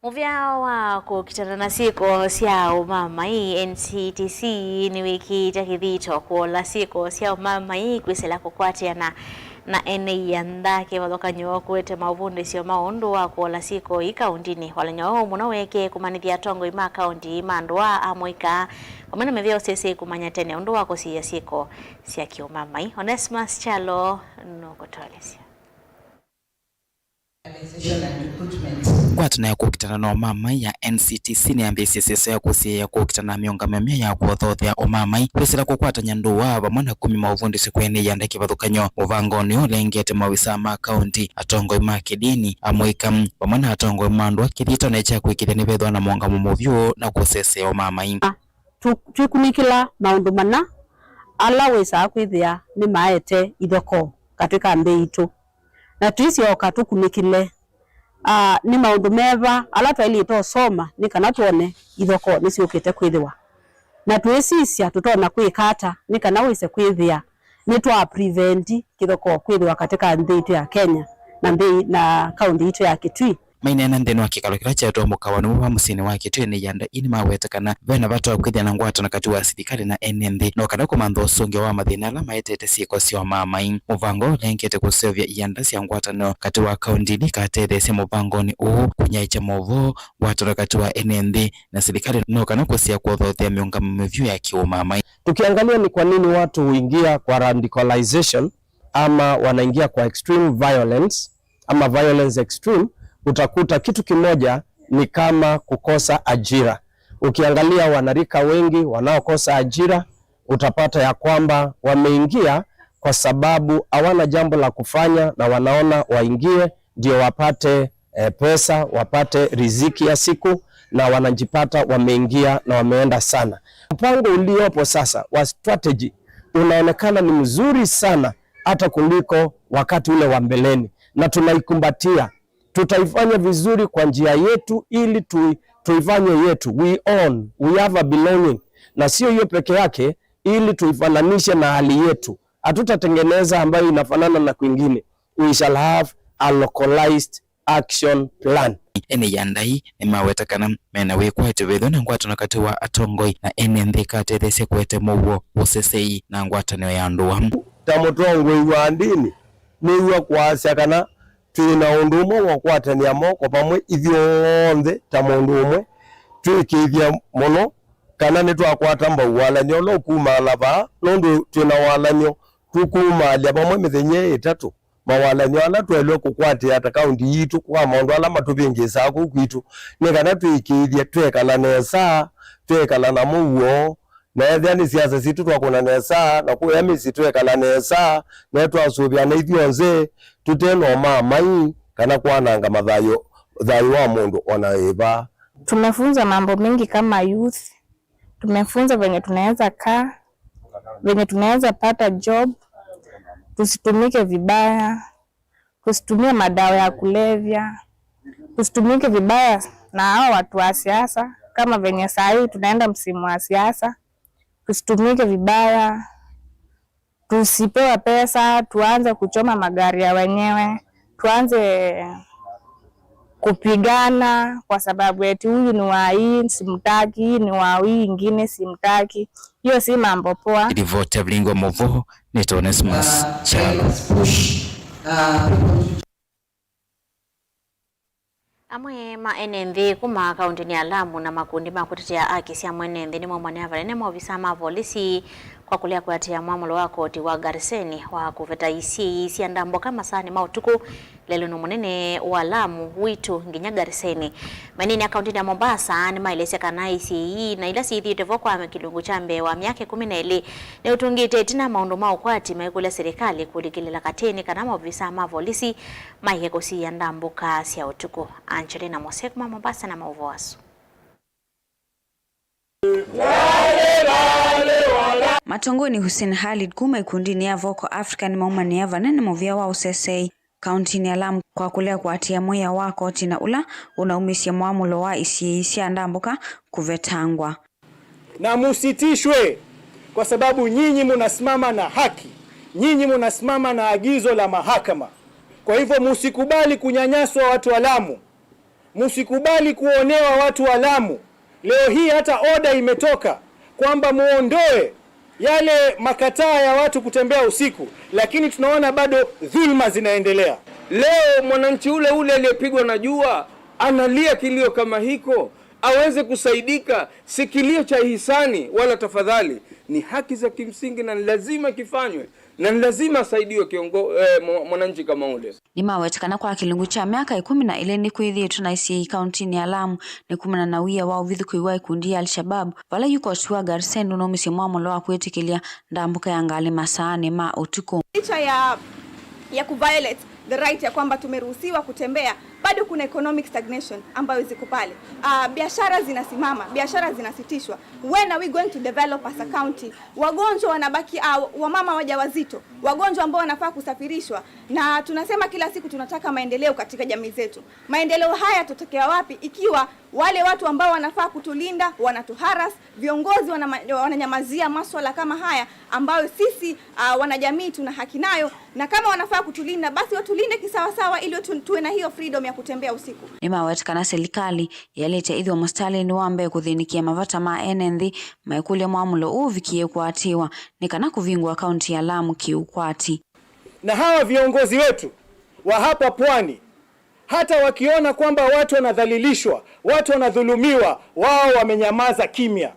Mũvĩa wa kũkitana na syĩko sya ũmamai, N C T C, nĩwĩkĩĩte kĩthito kũola syĩko sya ũmamai kwĩsĩla kũkwatĩana na ene ianda. Kĩvathũkany'o kũete maũvundĩsyo ma ũndũ wa kũola syĩko ii kaũndĩnĩ. Walany'o ũũ mũno weekĩe kũmanyĩthya atongoi ma kaũndĩ ma ndũa, amũika, vamwe na mĩvĩa ũsese kũmanya tene ũndũ wa kũsiĩĩa syĩko sya kĩũmamai. Onesmus Kyalo nũkũtũelesya. Ngwatanĩo ya kũkitana na ũmamai ya N C T C nĩyambĩĩsye ĩseso ya kũsiĩĩa kũkitana na mĩũngamĩo myeũ ya kũthothea ũmamai, kwĩsĩla kũkwatany'a ndũa, vamwe na kumya maũvundĩsyo kwĩ ene ianda kĩvathũkany'o. Mũvangonĩ ũũ ũlengete maovisaa ma kaũndĩ, atongoi ma kĩdini, amũika, vamwe na atongoi ma ndũa kĩthitonĩ kya kũĩkĩĩthya nĩvethĩwa na mũũngamo mũvyũ na kũsesea ũmamai. Tũ-, twĩkunĩkĩla maũndũ mana ala wĩsaa kwĩthĩa nĩmaete ithokoo katĩ ka nthĩ itũ. Na twĩsyoka tũkunĩkĩle, aa, nĩ maũndũ meva ala twaĩlĩte ũsoma nĩ kana twone ithokoo nĩsyũkĩte kwĩthĩwa. Na twĩsisya tũtonya kwĩka ata nĩ kana wĩse kwĩthĩa nĩtwa prevent kĩthokoo kwĩthĩwa katĩ ka nthĩ itũ ya Kenya na nthĩ na kaũndĩ itũ ya Kitui. Maineena nthĩnĩ wa kĩkalo kĩla kyeetwa Mũkawa nĩ Mũva mũsyĩnĩ wa Kitui, ene ianda ii nĩmaweta kana ve na vata wa kwĩthĩa na ngwatanĩo katĩ wa silikalĩ na ene nthĩ, no kana kũmantha ũsũngĩo wa mathĩna ala maetete syĩko sya ũmamai. Mũvango ũũ ũlengete kũseũvya ianda sya ngwatanĩo katĩ wa kaũndĩ ili ikatetheesye mũvangonĩ ũũ kũnyaĩĩkya maũvoo, ngwatanĩo katĩ wa ene nthĩ na silikalĩ, no kana kũsea kũthothea mĩũngamo mĩvyũ ya kĩũmamai. Tukiangalia ni kwa nini watu huingia kwa radicalization ama wanaingia kwa extreme violence, ama violence extreme, utakuta kitu kimoja ni kama kukosa ajira. Ukiangalia wanarika wengi wanaokosa ajira, utapata ya kwamba wameingia kwa sababu hawana jambo la kufanya na wanaona waingie ndio wapate, eh, pesa, wapate riziki ya siku, na wanajipata wameingia na wameenda sana. Mpango uliopo sasa wa strategy unaonekana ni mzuri sana hata kuliko wakati ule wa mbeleni, na tunaikumbatia. Tutaifanya vizuri kwa njia yetu ili tu, tuifanye yetu. We own, we have a belonging. Na sio hiyo peke yake, ili tuifananishe na hali yetu. Hatutatengeneza ambayo inafanana na kwingine. We shall have a localized action plan. Ene ya ndai nĩmaweta kana mena wĩkwatyo vethĩwa na ngwatano katĩ wa atongoi na ene nthĩ ĩkatetheesya kũete mũuo, ũsesei, na ngwatanĩo ya ndũa. Ta mũtongoi wa ndĩni, nĩw'a kwasya kana twĩ na ũndũ ũmwe wa ũkwatanĩa moko vamwe ithyonthe ta mũndũ ũmwe, twĩkĩĩthya mũno kana nĩtwakwata mbau walany'o ũla ũkumaala vaa, nũndũ twĩ na walany'o tũkumaalya vamwe mĩthenya ĩtatũ. Mawalany'o ala twaĩlwe kũkwatĩa ta kaũnti yitũ kwa maũndũ ala matũvĩngĩĩsaa kũu kwitũ nĩ kana twĩkĩĩthye twekala nesa, twekala na mũuo, na ethĩa nĩ siasa sitũ twakũna nesa, na kũya mĩsyĩ twekala nesa, na twasũvĩana ithyonthe tũte na ũmaamai kana kwananga mathayũ, thayũ wa mũndũ o na ĩva. Tumefunzwa mambo mengi kama youth. Tumefunzwa venye tunaweza kaa, venye tunaweza pata job, tusitumike vibaya, tusitumie madawa ya kulevya, tusitumike vibaya na hao watu wa siasa, kama venye saa hii tunaenda msimu wa siasa, tusitumike vibaya, tusipewe pesa, tuanze kuchoma magari ya wenyewe, tuanze kupigana kwa sababu eti huyu ni wa hii simtaki, hii ni wa hii ingine simtaki. Hiyo si mambo poa. Ripoti ya Vilingi wa Mauvoo nĩ ta Onesmus Kyalo. Amwe ma ene nthĩ kuma kaũntĩnĩ ya Lamu na makundi ma kũtetea haki sya mwene nthĩ nĩmaumanĩa vanene maovisaa ma volisi kwa kũlea kũatĩĩa mwamũlo wa koti wa Garseni wa kũveta isyĩi sya ndambũka masaanĩ ma ũtukũ lelũnĩ mũnene wa Lamu, Witu nginya Garseni. Mainini a kaũntĩnĩ ya Mombasa nĩmaelesya kana isyĩi na ila syĩthĩĩtwe vo kwa kĩlungu kya mbee wa myaka ĩkũmi na ĩlĩ nĩũtũngĩte ĩtina maũndũ ma ũkwati maikũlya silikalĩ kũlikĩlĩla katĩnĩ kana maovisaa ma volisi maie kũsiĩĩa ndambũka sya ũtukũ. Angelina Mose kuma Mombasa na maũvoo asu. Matongoi nĩ Hussein Khalid kuma ikundinĩ ya Vocal Africa nĩmaumanĩa vanene mũvĩa wa ũsesei kaũntĩnĩ ya Lamu kwa kũlea kũatĩĩa mwĩao wa koti na ũla ũnaumisye mwamũlo wa isyĩi sya ndambũka kũvetangwa. Na musitishwe, kwa sababu nyinyi munasimama na haki, nyinyi munasimama na agizo la mahakama. Kwa hivyo musikubali kunyanyaswa watu wa Lamu, musikubali kuonewa watu wa Lamu. Leo hii hata order imetoka kwamba muondoe yale makataa ya watu kutembea usiku, lakini tunaona bado dhulma zinaendelea. Leo mwananchi ule ule aliyepigwa na jua analia kilio kama hiko, aweze kusaidika, si kilio cha hisani wala tafadhali, ni haki za kimsingi na ni lazima kifanywe, na ni lazima asaidiwe kiongo-, eh, mwa-, mwananchi kama ule. Nĩmaweta kana kwa kĩlungu kya myaka ĩkũmi na ĩlĩ nĩkwĩthĩĩtwe na isyĩi kaũntĩnĩ ya Lamu nĩ kumana na wia wa ũvithũkĩi wa ikundi ya Al-Shabab, vala yu koti wa Garseni ũnaumisye mwamũlo wa kwĩtĩkĩlya ndambũka ya ngalĩ masaanĩ ma ũtukũ. Licha ya, ya kuviolate the right ya kwamba tumeruhusiwa kutembea, bado kuna economic stagnation ambayo ziko pale. Ah, biashara zinasimama, biashara zinasitishwa. When are we going to develop as a county? Wagonjwa wanabaki, ah, wamama wajawazito, wagonjwa ambao wanafaa kusafirishwa, na tunasema kila siku tunataka maendeleo katika jamii zetu. Maendeleo haya yatatokea wapi ikiwa wale watu ambao wanafaa kutulinda wanatuharas, viongozi wanama-, wananyamazia maswala kama haya ambayo sisi, ah, wanajamii tuna haki nayo, na kama wanafaa kutulinda, basi watulinde kisawasawa ili tu-, tuwe na hiyo freedom ya kutembea usiku. Nĩmaweta kana silikalĩ yaĩlĩte ĩthĩwa mũsitalĩnĩ wa mbee kũthĩnĩkĩa mavata ma ene nthĩ maikũlya mwamũlo ũũ ũvikie kũatĩĩwa nĩ kana kũvingũa kaũntĩ ya Lamu kĩũkwati. Na hawa viongozi wetu wa hapa pwani, hata wakiona kwamba watu wanadhalilishwa, watu wanadhulumiwa, wao wamenyamaza kimya.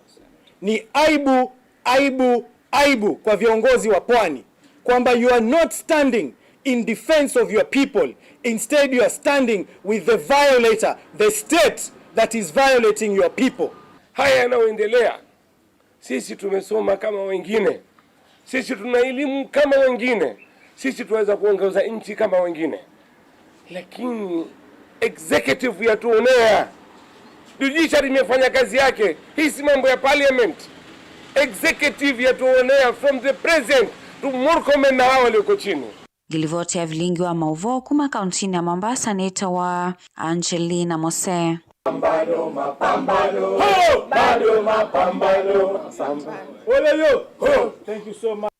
Ni aibu, aibu, aibu kwa viongozi wa pwani kwamba you are not standing in defense of your people. Instead, you are standing with the violator, the state that is violating your people. Haya yanayoendelea, sisi tumesoma kama wengine, sisi tuna elimu kama wengine, sisi tunaweza kuongoza nchi kama wengine, lakini executive yatuonea. Judiciary imefanya kazi yake. Hii si mambo ya parliament. Executive yatuonea from the president to Murkomen na hawa walioko chini. Ngilivoti ya vilingi wa maũvoo kuma kauntinĩ ya Mombasa nĩtawa Angelina Mose. Mapambano, mapambano, ho! Bado mapambano. Ole yo! Ho! Thank you so much.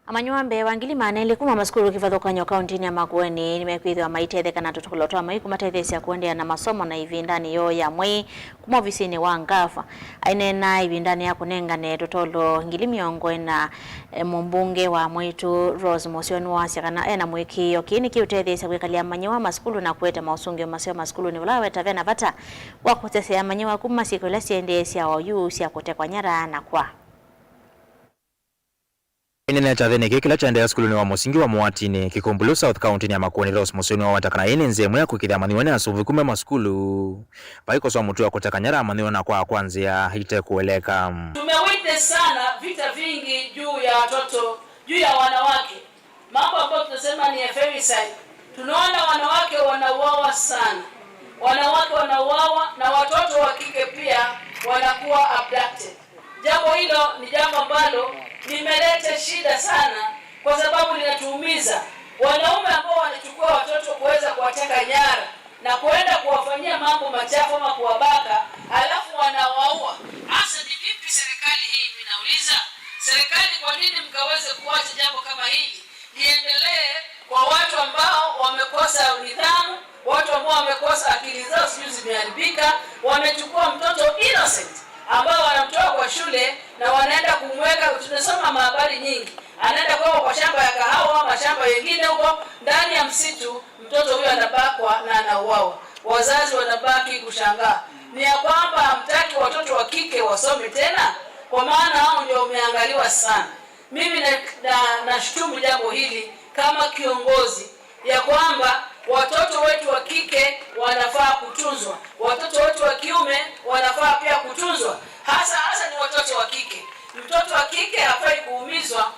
Amanyĩw'a mbee wa ngili maana elĩ kuma masukulu kĩvathũkany'o kauntinĩ ya Makueni nĩmekwĩthĩwa maitetheka na tũtũkũlũ twa mai kũmatetheesya kũendeea na masomo na ĩvindanĩ yoo ya mwei kuma ovisinĩ wa ngava. Aineena ĩvindanĩ ya kũnengane tũtolo ngili mĩongo ĩna, e, mũmbunge wa Mwitũ Rose Mũseo nĩwasya kana ena mũĩkĩĩo kĩĩ nĩkĩũtetheesya kwĩkalya amanyĩw'a masukulu na kũete maũsũngĩo maseo masukulunĩ, vala aweta vena vata wa kũsesea amanyĩw'a kuma syĩko ila syaendee sya oyu sya kũtekwa nyara na kwa. Aineenea kyathĩnĩ kĩĩ kĩla kyaendeea sukulunĩ wa mũsingi wa Mũatinĩ, Kĩkũmbũlũ South, kauntinĩ ya Makueni, Rose Mũseo nĩwaweta kana ĩĩ nĩ nzĩa ĩmwe ya kũĩkĩĩthya amanyĩw'a nĩ asũvĩku me masukulu. Vai kũsoa mũtuo wa kũteka nyara amanyĩw'a na kwaa kwa nzĩa ite kũeleka. Tumewitness sana vita vingi juu ya watoto, juu ya wanawake. Mambo ambayo tunasema ni a femicide. Tunaona wanawake wanauawa sana. Wanawake wanauawa na watoto wa kike pia wanakuwa abducted. Jambo hilo ni jambo ambalo limeleta shida sana, kwa sababu linatuumiza. Wanaume ambao wanachukua watoto kuweza kuwateka nyara na kuenda kuwafanyia mambo machafu ama kuwabaka, alafu wanawaua. Hasa ni vipi serikali hii, ninauliza, serikali, kwa nini mkaweze kuacha jambo kama hili liendelee kwa watu ambao wamekosa nidhamu, watu ambao wamekosa akili zao, sijui zimeharibika, wamechukua mtoto innocent ambao wanamtoa kwa shule na wanaenda kumweka, tunasoma mahabari nyingi, anaenda kuwekwa kwa shamba ya kahawa ama shamba yengine huko ndani ya msitu, mtoto huyo anabakwa na anauawa. Wazazi wanabaki kushangaa. Ni ya kwamba hamtaki watoto wa kike wasome tena, kwa maana hao ndio wameangaliwa sana. Mimi na, na, nashutumu jambo hili kama kiongozi, ya kwamba watoto wetu wa kike wanafaa kutunzwa, watoto wetu wa kiume wanafaa pia kutunzwa, hasa hasa ni watoto wa kike. Mtoto wa kike hafai kuumizwa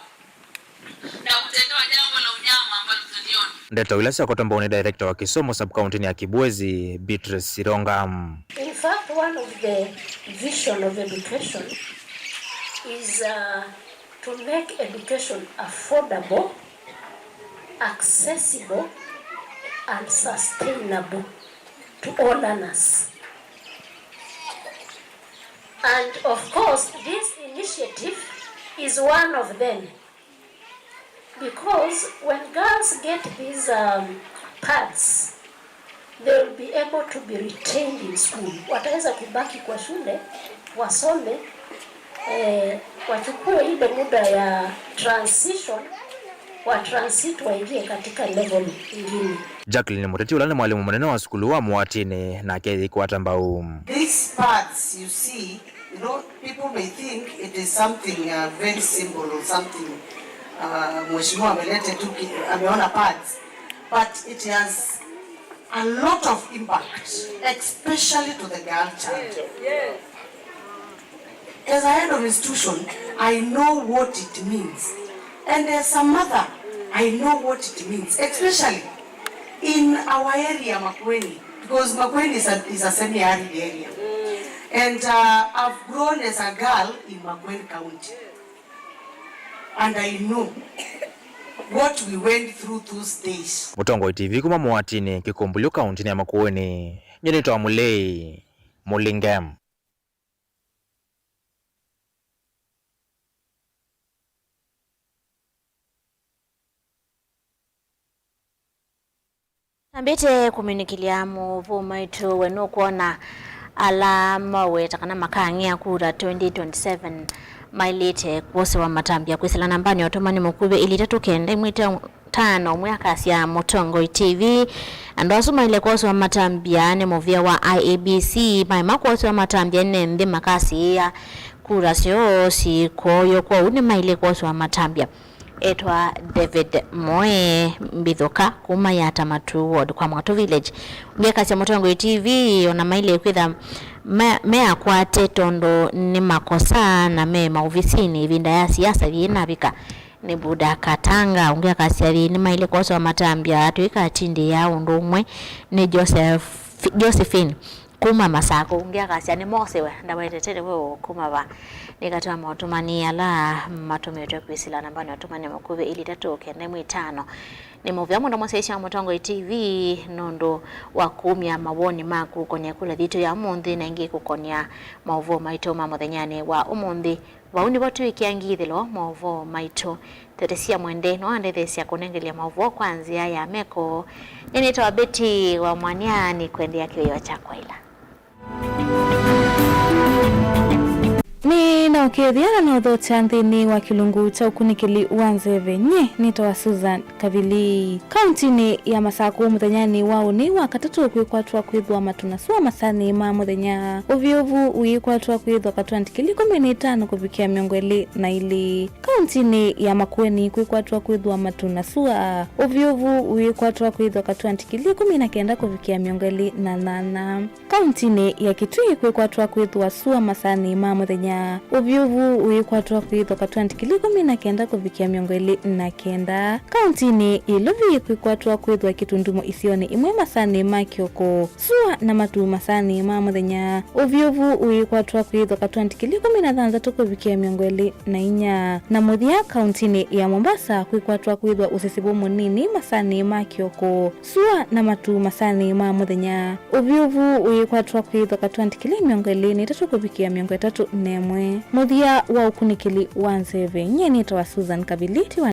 na kutendewa jambo la unyama ambalo tunaliona. Ndeto ila syakwetwa mbau nĩ director wa kĩsomo sub-county-nĩ ya Kibwezi, Beatrice Sironga. In fact, one of the vision of education is, uh, to make education affordable, accessible, and sustainable to all learners. And of course, this initiative is one of them, because when girls get these, um, pads, they will be able to be retained in school. Wataweza kubaki kwa shule, wasome, eh, wachukue ile muda ya transition, wa transit waingie katika level ingine. Jacqueline Mũteti, ũla nĩ mwalimũ mũnene wa sukulu wa Mũatĩnĩ, nake aikwata mbau. These pads you see, you know, people may think it is something, uh, very simple or something, uh, mheshimiwa amelete tu ki-, ameona pads, but it has a lot of impact, especially to the girl child. As a head of institution, I know what it means. And as a mother, I know what it means, especially in our area, Makueni, because Makueni is a, is a semi-arid area. And, uh, I've grown as a girl in Makueni County. And I know what we went through those days. Mũtongoi T V kuma Mũatĩnĩ, Kĩkũmbũlyo, kauntinĩ ya Makueni. Nyie nĩtawa Mũlei Mũlinge. Nambĩte kũminũkĩlya mũvũũ maitũ, we nũkwona ala maweta kana makang'ea kura twenty twenty-seven maĩlĩte kwosewa matambya kwĩsĩla nambanĩ ya ũtũmani mũkuvĩ ĩlĩ itatũ kenda ĩmwe tano, ũmwe akasya Mũtongoi T V. Andũ asu maĩle kwosewa matambya nĩ mũvĩa wa I E B C, maema kwosewa matambya ene nthĩ makasiĩĩa kura syoo syĩkoywa, kwoou nĩmaĩle kwosewa matambya. Etwa David Moe Mbithũka kuma Yata Matu Ward kwa Mwatũ Village. Ũngĩ akasya Mũtongoi T V ona maĩle kwĩtha me, meakwate tondũ nĩ makosa na me maovisinĩ ĩvinda ya siasa yĩnavika. Nĩ Buda Katanga. Ũngĩ akasya thĩ nĩmaĩle kwosewa matambya twĩkatindĩĩa ũndũ ũmwe nĩ Joseph, Josephine kuma Masakũ. Ũngĩ akasya nĩmosewe, ndawetetete we kuma va. Nĩ katĩ wa maũtũmani ala matũmĩtwe kwĩsĩla nambanĩ ya ũtũmani mũkuvĩ ĩlĩ itatũ kenda ĩmwe ĩtano. Nĩ mũvea mũno mũsyaĩĩsya wa Mũtongoi T V nũndũ wa kumya mawoni maku kũkonĩa ĩkũlyo yitũ ya ũmũnthĩ na ĩngĩ kũkonĩa maũvoo maitũ ma mũthenyanĩ wa ũmũnthĩ. Vau nĩvo twĩkĩa ngithĩlo maũvoo maitũ. Teresia Mwende nĩwatetheesya kũnengelya maũvoo kwa nzĩa ya meko. Nyie nĩtawa Betty wa Mwania, nĩkwendeea kĩwĩoo kya kwaĩla. Nĩnaũkĩĩthya na naũthokya nthĩnĩ wa kĩlungu kya ũkunĩkĩli wa nzeve. Nyie nĩtawa Susan Kavili. Kauntinĩ ya Masakũ mũthenyanĩ wa ũnĩ wa katatũ kwĩkwatwa kwĩthwa matu na sua masanĩ ma mũthenya. Ũvyũvu wĩkwatwa kwĩthwa katw'a ndikili ĩkũmi na itano kũvikĩa mĩongo ĩlĩ na ilĩ. Kauntinĩ ya Makueni kwĩkwatwa kwĩthwa matu na sua. Ũvyũvu wĩkwatwa kwĩthwa katw'a ndikili ĩkũmi na kenda kũvikĩa mĩongo ĩlĩ na nyanya. Kauntinĩ ya Kitui kwĩkwatwa kwĩthwa sua masanĩ ma mũthenya. Ũvyũvu wĩkwatwa kwĩthwa katw'a ndikili ĩkũmi na kenda kũvikĩa mĩongo ĩlĩ na kenda. Kauntinĩ ya Ilovi kwĩkwatwa kwĩthwa kĩtundumo isionĩ imwe masanĩ ma kĩoko. Sua na matu masanĩ ma mũthenya. Ũvyũvu wĩkwatwa kwĩthwa katw'a ndikili ĩkũmi na thanthatũ kũvikĩa mĩongo ĩlĩ na inya. Na mũthya, kauntinĩ ya Mombasa kwĩkwatwa kwĩthwa ũsisivu mũnini masanĩ ma kĩoko. Sua na matu masanĩ ma mũthenya. Ũvyũvu wĩkwatwa kwĩthwa katw'a ndikili mĩongo ĩlĩ na itatũ kũvikĩa mĩongo ĩtatũ na ĩmwe. Mũthya wa ũkunĩkĩli wa nzeve, nyie nĩtawa Susan Kavili, tiwa